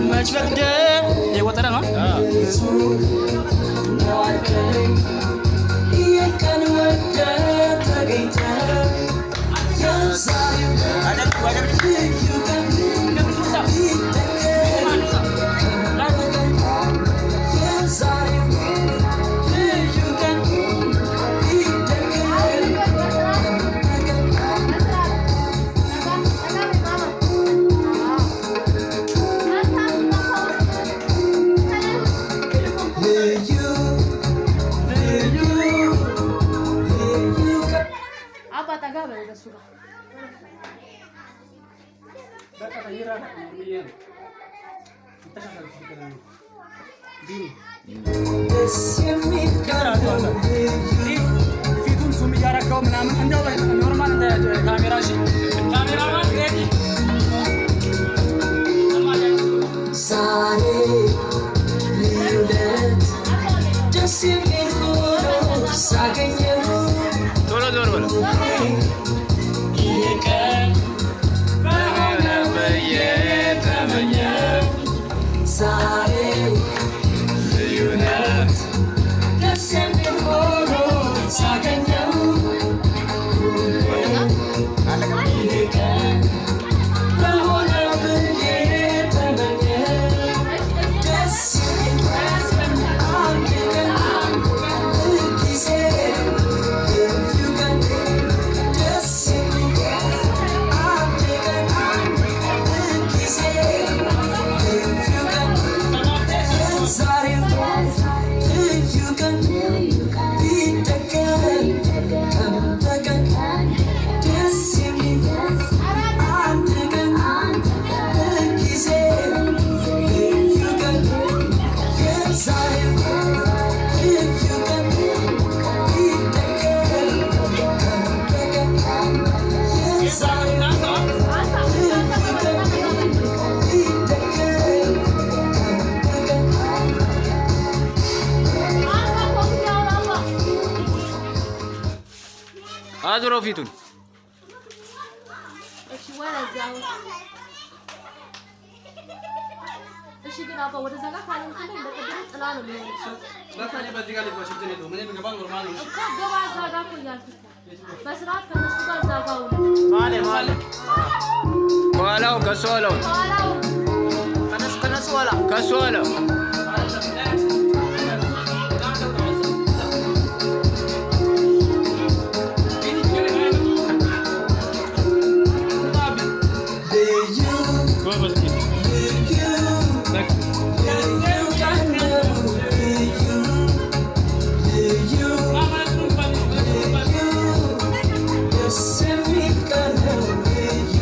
መች ፈቅደ የቆጠረ ነው። የቀን ወደ ተገኝተ የዛሬው ልዩ ቀን ቢደገም የዛሬው ልዩ ቀን ቢደገም። ልዩ ልዩ ልዩ ቀን። አባ ጠጋ በል ወደ እሱ ጋር። በቃ ይራራቅ ነው ብዬ ነው። ይተሻሻል ችግር ነው። ቢኒ። ደስ የሚል ቀን ነው ልዩ። ፊቱን zoom እያረከው ምናምን እንደው normal እንደ ካሜራ። እሺ cameraman ready። ዛሬ ልዩ ዕለት ደስ የሚል ሆኖ ሳገኘው። ቶሎ ዞር በለው። ይህ ቀን በሆነ ብዬ ተመኘው። ዛሬ ልዩ ዕለት ደስ የሚል ሆኖ ሳገኘው። ይህ ቀን በሆነ ብዬ ተመኘው። ደስ የሚል አንድ ቀን ጊዜ ልዩ ቀን ደስ የሚል አንድ ቀን ጊዜ ልዩ ቀን የዛሬው ልዩ ቀን ቢደገም ቀን በቀን ደስ የሚል አንድ ቀን ጊዜ ልዩ ቀን የዛሬው ልዩ ቀን ቢደገም ቀን በቀን የዛሬው ልዩ ቀን ቢደገም ቀን በቀን። አዙሮ ፊቱን። እሺ ወደዚያው። እሺ ግን አባ ወደዛ ጋር ካልሆንክ እንደ ቅድሙ ጥላ ነው የሚሆነው። በቃ እኔ በዚህ ጋር ልግባ፣ ችግር የለውም። እኔ ብገባ normal ነው። እኮ ግባ እዛ ጋር እኮ እያልኩህ እኮ በስርዓት ከእነሱ ጋር እዛ ጋር ሁን። ማለ ከኋላው ከሱ ኋላው። ከኋላው። ከሱ ኋላው። ልዩ ጎበዝ ቢኒ። ልዩ በቃ። ልዩ ቀን ነው ልዩ ልዩ ልዩ ደስ የሚል ቀን ነው ልዩ።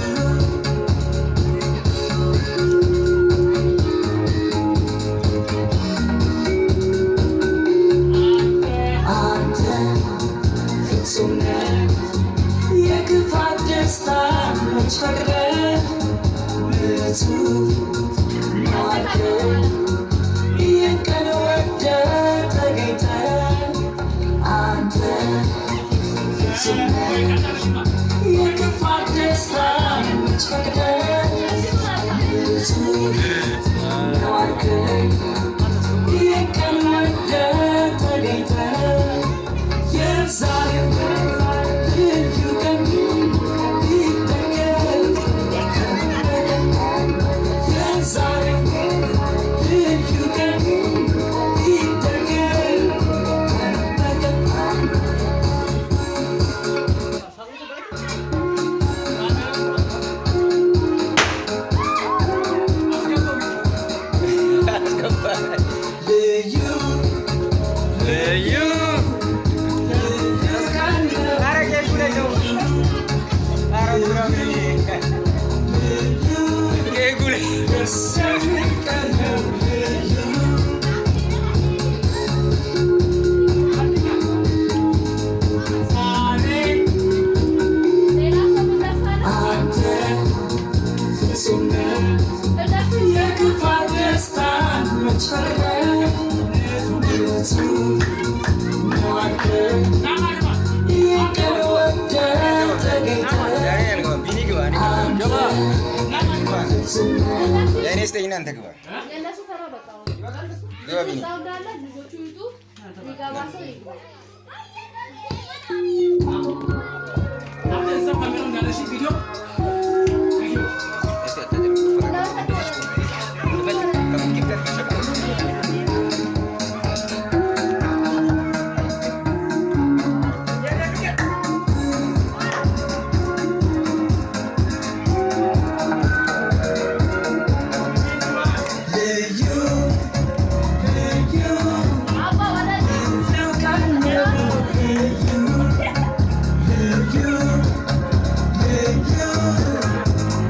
አንተ ፍጹም ነህ የክፋት ደስታ መች ፈቅደህ ንጹህ ማርከኝ ይህን ቀን ወደህ ተገኝተህ አንተ ፍጹም ነህ የክፋት ደስታ መች ፈቅደህ ንጹህ ማርከኝ ይህን ቀን ወደህ ተገኝተህ የዛሬው ልዩ ቀን ቢደገም ቀን በቀን የዛሬው ልዩ ቀን ቢደገም ቀን በቀን። አስገባ። አንተ ግባ የእነሱ ተራ በቃ ግባ ቢኒ። እዛው እንዳለ ልጆቹ ይውጡ፣ የሚገባ ሰው ይግባ። አንተ እዛ ካሜራው እንዳለ እሺ፣ ቪዲዮ ቪዲዮ እስቲ አታደርግ። ልዩ ልዩ አባ ወደዚህ ልዩ ልዩ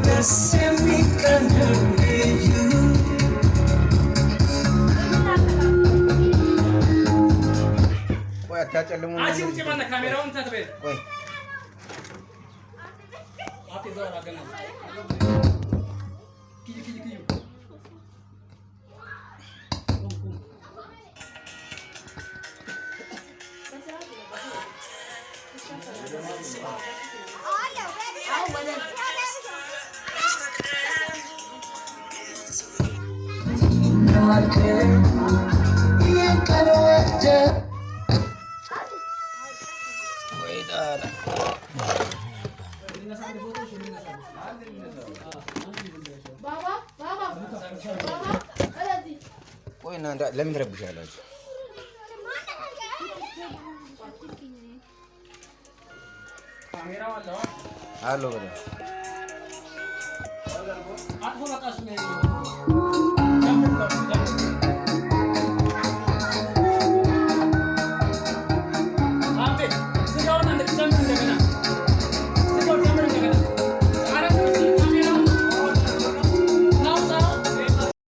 ደስ የሚል ቀን ነው ልዩ ቆይ አታጨልሙ። አንቺ ውጪ ማነው ካሜራውን እንትን አትበይ። ቆይ አቴ እዛው አገናኝ። ክዩ ክዩ ክዩ ቁም ቁም። አሁን ወደዚህ ወይ ጣጣ። ባባ ባባ ባባ ወደዚህ ቆይ እናንተ ለምን ትረብሻላችሁ? ካሜራው አለ አሎ በደምብ አጥፎ በቃ እሱ ነው ያለው።